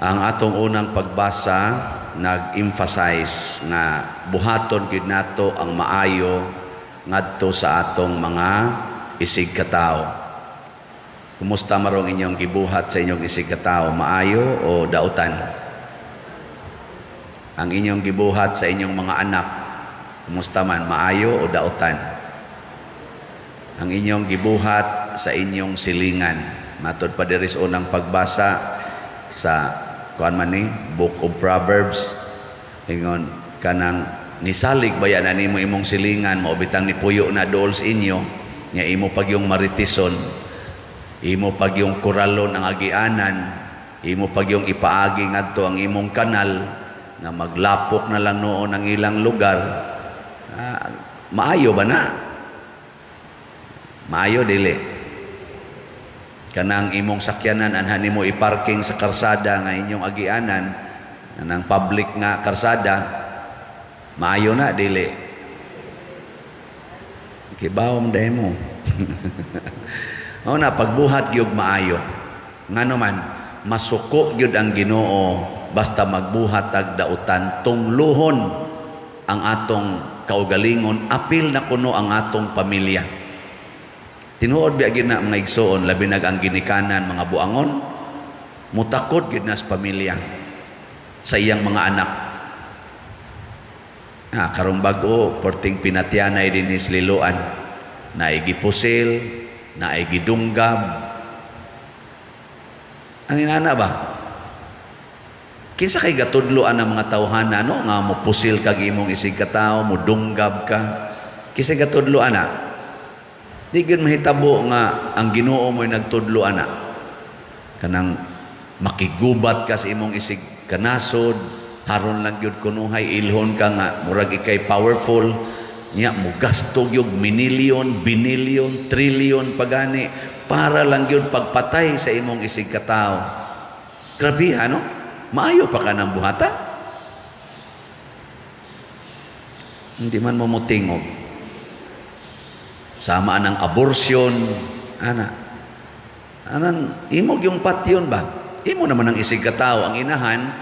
Ang atong unang pagbasa nag-emphasize nga buhaton gyud nato ang maayo ngadto sa atong mga isig katawo. Kumusta marong inyong gibuhat sa inyong isig katawo, maayo o dautan? Ang inyong gibuhat sa inyong mga anak, kumusta man, maayo o dautan? Ang inyong gibuhat sa inyong silingan, matod pa diri sa unang pagbasa sa kuan man ni Book of Proverbs, ingon kanang nisalig baya na nimo imong silingan, mao bitang nipuyo na dool sa inyo nya, imo pag yung maritison, imo pag yung kuralon ang agianan, imo pag yung ipaagi ngadto ang imong kanal nga maglapok na lang noon ang ilang lugar. Maayo ba na? Maayo, dili? Kanang imong sakyanan, anhan nimo i-parking sa karsada nga inyong agianan, anang public nga karsada, maayo na, dili? Kibawom dahil mo. Mao na, pagbuhat gyud maayo, ngano man masuko gyud ang Ginoo basta magbuhat ag dautan. Tungluhon ang atong kaugalingon, apil na kuno ang atong pamilya. Tinuod biya gyud na, mga igsoon, labi nag ang ginikanan, mga buangon, mutakod gyud na sa pamilya, sa iyang mga anak. Karong bag-o, porting pinatyanay dinhi sa Liloan, naay gipusil, naay gidunggab. Ang inana ba? Kinsa kay gatudloan ang mga tawhana, no, nga mo pusil kag imong isig katawo, mo dunggab ka? Kinsa gatudlo ana? Di gyud mahitabo nga ang Ginoo mo'y nagtudlo ana. Kanang makigubat ka sa imong isig kanasod, haron lang gyud kunuhay ilhon ka nga murag ikay powerful nya, mo gasto gyud minilyon, binilyon, trilyon pagani para lang gyud pagpatay sa imong isig katawo. Grabe, ano? Maayo pa ka ng buhata? Hindi man mo motingog. Sama ang abortion, ana. Anang imog yung patyon ba? Imo naman ang isig katawo, ang inahan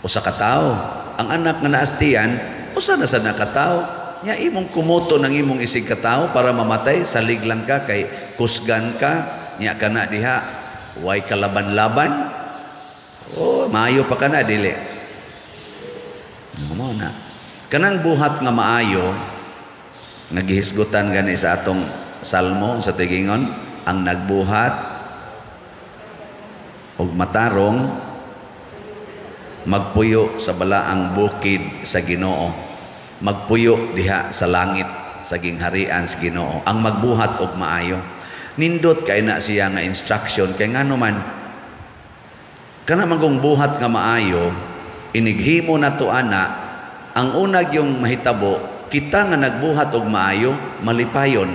usa ka tawo. Ang anak nga naastian, usa na sa nakatawo. Nya imong kumoto ng imong isig katawo para mamatay, salig lang ka kay kusgan ka, nya kana diha way kalaban-laban. Oh, maayo pa kana, dili? Mo na. Kanang buhat nga maayo, nagihisgutan gani sa atong salmo sa tigingon, ang nagbuhat og matarong magpuyo sa balaang bukid sa Ginoo, magpuyo diha sa langit sa gingharian sa Ginoo ang magbuhat og maayo. Nindot kay na siya nga instruction, kay ngano man kana magong buhat nga maayo, inighimo nato ana, ang unag yung mahitabo, kita nga nagbuhat og maayo malipayon.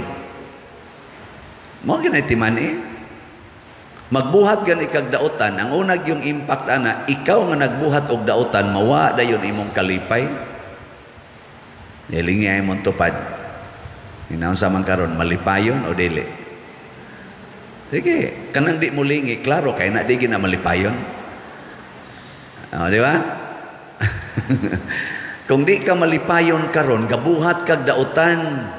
Mao ginay timan eh. Magbuhat gani kag dautan, ang unag yung impact ana, ikaw nga nagbuhat og dautan, mawa dayon imong kalipay. Nilingi ay mong tupad. Hinaon sa man karon, malipayon o dili? Sige, kanang di mo lingi, klaro kay na di gina malipayon. O, di ba? Kung di ka malipayon karon, gabuhat kag dautan.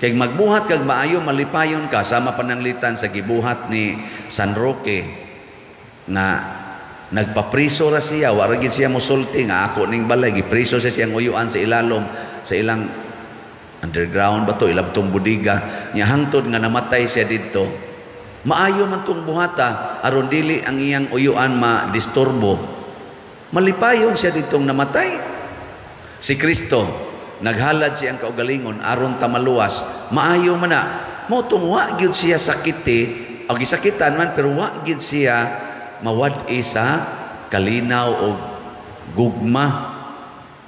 Kay magbuhat kag maayo, malipayon ka. Sama pananglitan sa gibuhat ni San Roque nga nagpapriso ra siya, wa ra gid siya mosulti nga ako ning balay, gipriso siya siyang uyuan sa ilalom sa ilang underground ba to, ilang tong budiga nya, hangtod nga namatay siya didto. Maayo man tong buhata aron dili ang iyang uyuan ma-disturbo. Malipayon siya ditong namatay. Si Kristo naghalad siyang kaugalingon aron ta maluwas. Maayo man na. Mao tong wa gyud siya sakiti, o gisakitan man, pero wa gyud siya mawad-i sa kalinaw o gugma.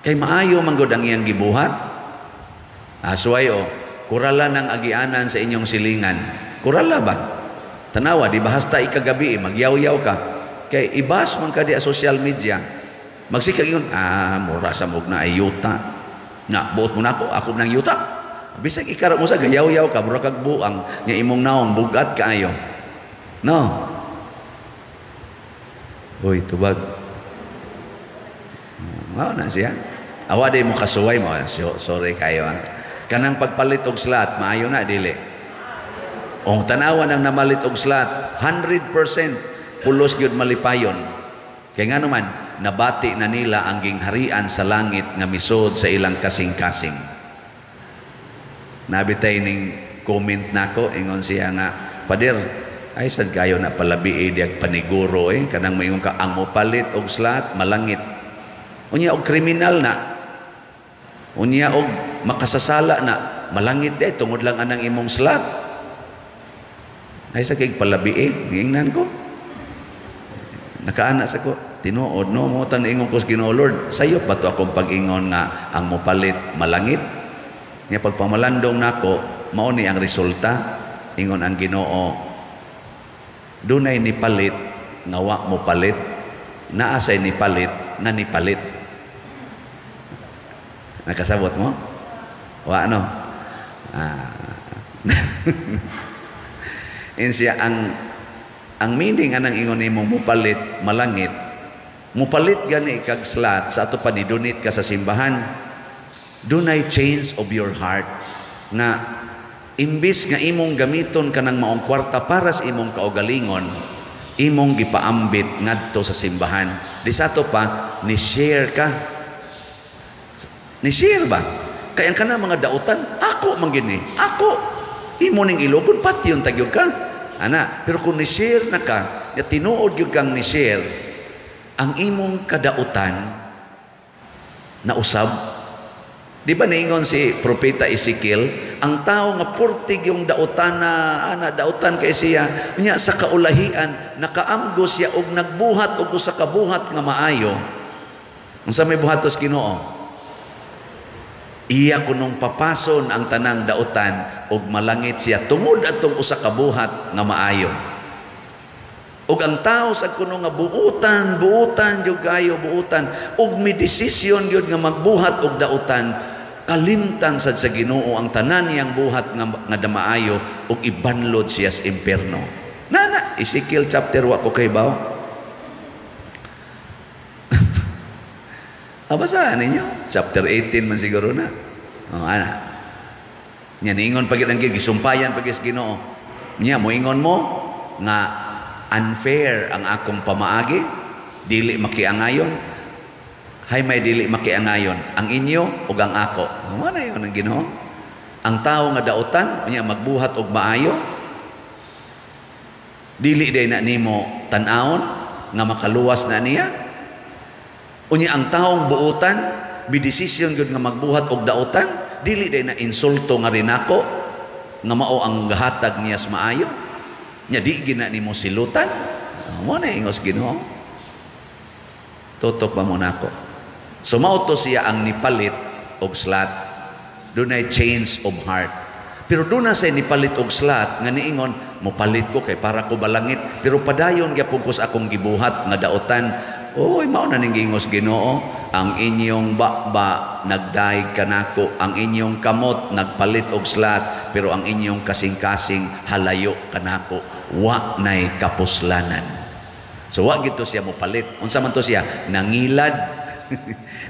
Kay maayo man gud ang iyang gibuhat. Asway o, kurala ng agianan sa inyong silingan. Kurala ba? Tanawa, di ba hasta ikagabi, magyaw-yaw ka. Kay ibas man ka di sa social media. Magsikag yun, mura sa mug na ay yuta. Na, buot mo na ako, ako nang yuta. Bisag ikara mo sa gayaw-yaw ka, mura kag buang, nya imong naong, bugat kaayo. No. Hoy, tubag. Mao na siya. Awa day mo kasuway mo. Sorry kayo ha. Kanang pagpalit og slot, maayo na dili? O tanawa nang namalit og slot, 100% pulos gyud malipayon. Kay ngano man, nabati na nila ang gingharian sa langit nga misod sa ilang kasing-kasing. Nabitay ning comment nako, ingon siya nga, "Pader, ay sad kayo na palabi diag paniguro eh, kanang moingon ka ang mopalit og slot malangit. Unya og kriminal na. Unya og makasasala na, malangit eh tungod lang anang imong slot." Ay sa kay palabi eh, giingnan ko. Nakaana sa ko, tinuod no mo tan ingon ko sa Ginoo, "Lord, sayo pa to akong pag-ingon nga ang mopalit malangit." Nya pagpamalandong nako, mao ni ang resulta, ingon ang Ginoo, dunay nipalit nga wa mo palit, naa say nipalit nga nipalit. Nakasabot mo? Wa no? Ah. Insiya ang meaning anang ingon nimo mupalit malangit, mupalit gani kag slot sa ato pa ni donate ka sa simbahan, dunay change of your heart nga imbis nga imong gamiton kanang maong kwarta para sa imong kaugalingon, imong gipaambit ngadto sa simbahan. Di sa ato pa ni share ka, ni share ba kay ang kanang mga dautan ako man gini ako imo ning ilogon patyon tagyog ka ana. Pero kung ni share na ka ya tinuod gyud kang ni share, ang imong kadautan na usab. Di ba niingon si Propeta Ezekiel, ang tao nga purtig yung dautan na ana dautan kay siya nya sa kaulahian nakaamgo siya og nagbuhat og usa ka buhat nga maayo. Unsa may buhatos Ginoo? Iya kunong papason ang tanang dautan og malangit siya tungod atong usa ka buhat nga maayo. Og ang tao sa kuno nga buutan, buutan gyud kayo, buutan og may desisyon gyud nga magbuhat og dautan, kalimtan sad sa Ginoo ang tanan niyang buhat nga maayo og ibanlod siya sa impierno. Nana Ezekiel chapter wa ko kay baw. Basahan ninyo. Chapter 18 man siguro na. Oh, ana. Nya niingon pagid ang gisumpayan pagid sa Ginoo. Nya moingon mo nga unfair ang akong pamaagi, dili makiangayon. Hay may dili makiangayon ang inyo ug ang ako. Mo na yon ang Ginoo. Ang tawo nga dautan unya magbuhat og maayo, dili day na nimo tan-awon nga makaluwas na niya. Unya ang taong buutan, bidesisyon gyud nga magbuhat og dautan, dili day na insulto nga rinako nga mao ang gahatag niya sa maayo. Nya di gina nimo silutan. Mo na ingos Ginoo. Tutok pa mo nako. So mao to siya ang nipalit og slat. Dunay change of heart. Pero doon na siya nipalit og slat nga niingon, mopalit ko kay para ko balangit, pero padayon gyapon ko sa akong gibuhat nga dautan. Oy, mao na ning giingos Ginoo, ang inyong baba nagdaig kanako, ang inyong kamot nagpalit og slat, pero ang inyong kasing-kasing halayo kanako, wa nay kapuslanan. So wa gito siya mopalit. Unsa man to siya? Nangilad.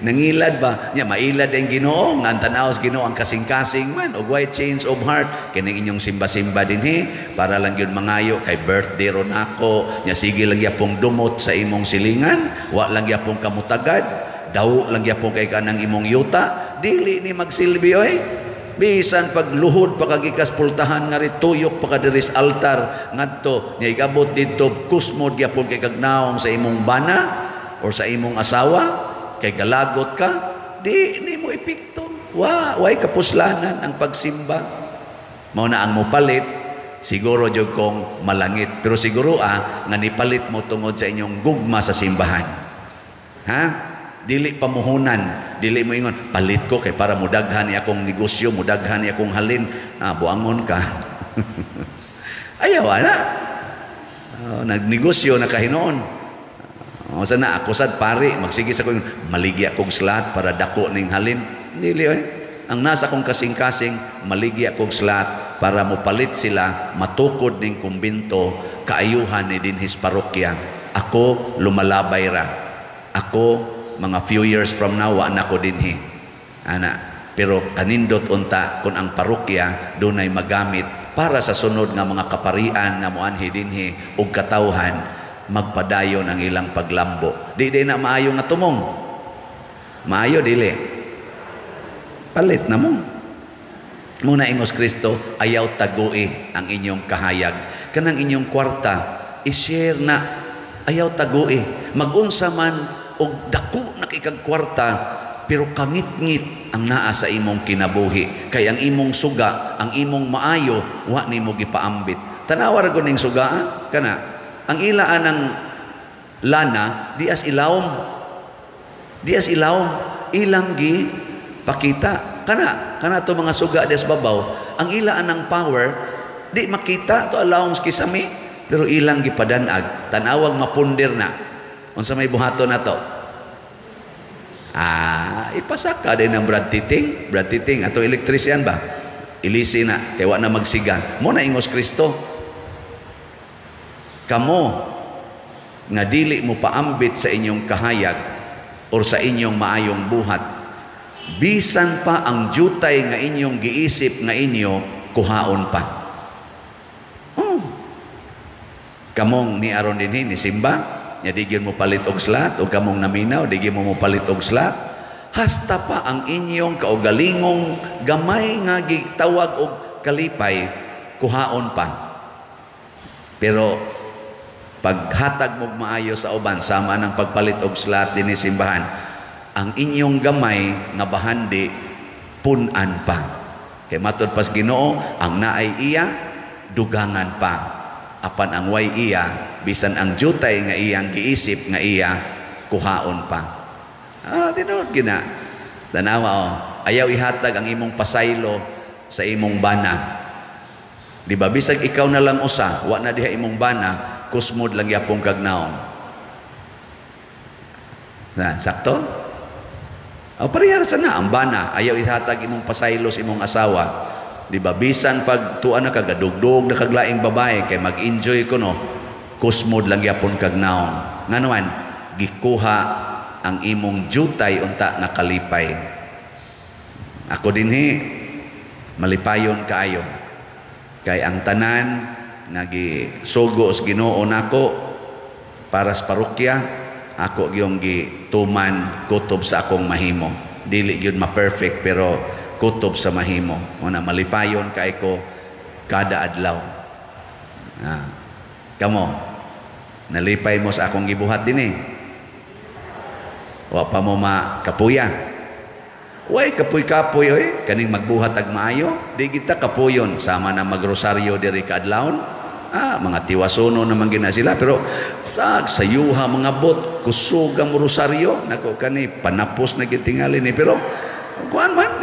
Nangilad ba? Nya mailad ang Ginoo, nga ang tan-aw sa Ginoo ang kasing-kasing man og way change of heart kining inyong simba-simba dinhi para lang gyud mangayo kay birthday ron ako. Nya sige lang gyapong dumot sa imong silingan, wa lang gyapong kamutagad, daw lang gyapong kay kanang imong yuta, dili ni magsilbi oy. Bisan pagluhod pa kagikas pultahan nga rituyok pa ka diri sa altar ngadto nya igabot didto kusmod gyapon kay kagnaong sa imong bana or sa imong asawa kay galagot ka, di nimo epekto. Wa way kapuslanan ang pagsimba. Mao na ang mopalit siguro jud kong malangit, pero siguro nga nipalit mo tungod sa inyong gugma sa simbahan. Ha? Dili pamuhunan, dili mo ingon palit ko kay para mudaghan ni akong negosyo, mudaghan ni akong halin. Ah, buangon ka. Ayaw ana. Oh, nagnegosyo na kahinoon. O sana ako sad pare magsige sa ko maligi akong slot para dako ning halin. Dili oy. Ang nasa kong kasing-kasing maligi akong slot para mopalit sila matukod ning kumbento kaayuhan ni dinhis parokya. Ako lumalabay ra. Ako mga few years from now wa na ko dinhi. Ana, pero kanindot unta kung ang parokya dunay magamit para sa sunod nga mga kaparian nga moanhi dinhi ug katawhan magpadayon ang ilang paglambo. Di di na maayo nga tumong. Maayo dili. Palit na mo. Muna ingos Kristo, ayaw tagui ang inyong kahayag. Kanang inyong kwarta, i-share na. Ayaw tagui. Magunsa man og dako na kag kwarta, pero kangit-ngit ang naa sa imong kinabuhi. Kay ang imong suga, ang imong maayo, wa nimo gipaambit. Tanawa ra ning suga, ah? Kana. Ang ila anang lana, di as ilawom. Di as ilawom. Ilang gi pakita. Kana, kana to mga suga des babaw, ang ila anang power, di makita to alawom kisami, pero ilang gipadanag. Tanawag mapundir na. Unsa may buhaton nato? Ah, ipasaka din ang Brad Titing, Brad Titing ato electrician ba? Ilisi na kay wa na magsiga. Mo na ingos Kristo. Kamo nga dili mo paambit sa inyong kahayag or sa inyong maayong buhat, bisan pa ang jutay nga inyong giisip nga inyo kuhaon pa. Oh. Kamong ni aron dinhi ni simba, nya di gyud mo palit og slot, o kamong naminaw, di gyud mo palit og slot, hasta pa ang inyong kaugalingong gamay nga gitawag og kalipay, kuhaon pa. Pero paghatag mo maayo sa uban, sama ng pagpalit og slot dinhi simbahan, ang inyong gamay nga bahandi pun-an pa. Kay matud pas Ginoo, ang naay iya dugangan pa. Apan ang way iya, bisan ang jutay nga iyang giisip nga iya kuhaon pa. Ah, tinuod gina. Tanawa oh, ayaw ihatag ang imong pasaylo sa imong bana. Di ba bisag ikaw na lang usa, wa na diha imong bana, kusmod lang yapong kag naong. Na, sakto? O parehara sa na ang bana, ayaw ihatag imong pasaylo sa imong asawa. Di ba bisan pag tuan na kagadugdog na kaglaing babae kay mag-enjoy ko no, kusmod lang yapon kag naong. Nganuan, gikuha ang imong jutay unta nga kalipay. Ako dinhi malipayon kaayo. Kay ang tanan nga gisugo sa Ginoo nako para sa parokya, ako gyung gituman kutob sa akong mahimo. Dili gyud ma-perfect pero kutob sa mahimo. Una malipayon kay ko kada adlaw. Ah. Kamo, nalipay mo sa akong gibuhat dinhi. Wa pa mo makapuya. Way kapuy-kapuy oy, kaning magbuhat ag maayo, di kita kapuyon sama na magrosaryo diri kaadlawon. Ah, mga tiwasono naman gina sila pero sa sayuha mga bot kusog ang rosaryo nako kani panapos na gitingali ni pero kuan man.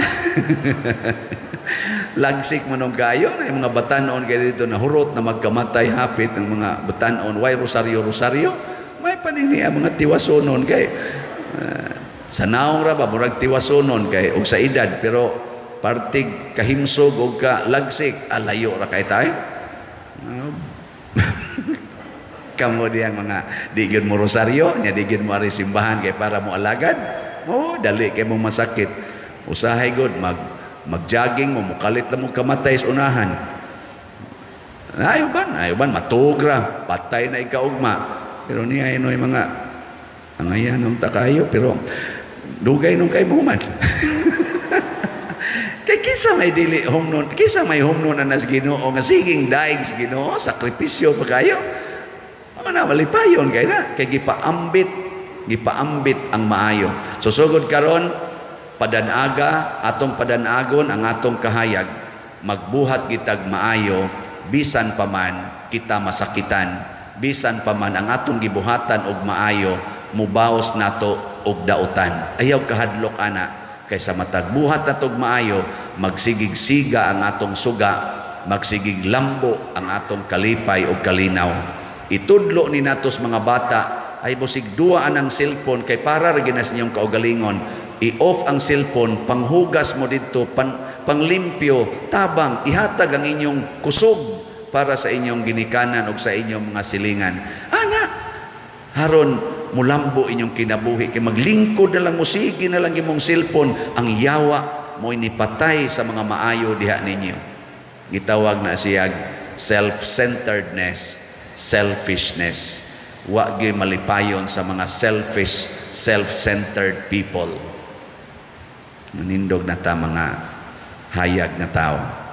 Lagsik man og kayo na yung mga batanon kay dito na hurot na magkamatay hapit ang mga batanon way rosaryo rosaryo may panini ang mga tiwasonon kay sa naong ra ba murag tiwasonon kay og sa edad pero partig kahimsog og ka lagsik alayo ra kay tay. Kamo diyang mga di gyud mo rosaryo nya di gyud mo ari simbahan kay para mo alagad. Oh, dali kay mong masakit. Usahay gud mag-jogging mo mukalit lang mo kamatay sa unahan. Ayo ban matugra, patay na ikaugma. Pero niya inoy mga angayan nung takayo pero dugay nung kay mo man. Kay kinsa may dili humnon, kinsa may humnon na sa Ginoo nga siging daig sa Ginoo, sakripisyo pa kayo. Ano na malipayon kay na kay gipaambit, gipaambit ang maayo. So sugod karon padanaga atong padanagon ang atong kahayag, magbuhat kitag maayo bisan pa man kita masakitan, bisan pa man ang atong gibuhatan og maayo mubaos nato og dautan. Ayaw kahadlok ana kaysa matag buhat natog maayo, magsigig-siga ang atong suga, magsigig lambo ang atong kalipay og kalinaw. Itudlo ni natos mga bata ay busig duwa anang cellphone kay para ra ginas niyong kaugalingon. I-off ang cellphone, panghugas mo didto, panglimpyo, tabang, ihatag ang inyong kusog para sa inyong ginikanan o sa inyong mga silingan. Ana, Haron mulambo inyong kinabuhi kay maglingkod na lang mo, sige na lang imong cellphone. Ang yawa mo nipatay sa mga maayo diha ninyo. Gitawag na siya self-centeredness, selfishness. Wa gyud malipayon sa mga selfish, self-centered people. Manindog na ta, mga hayag nga tao.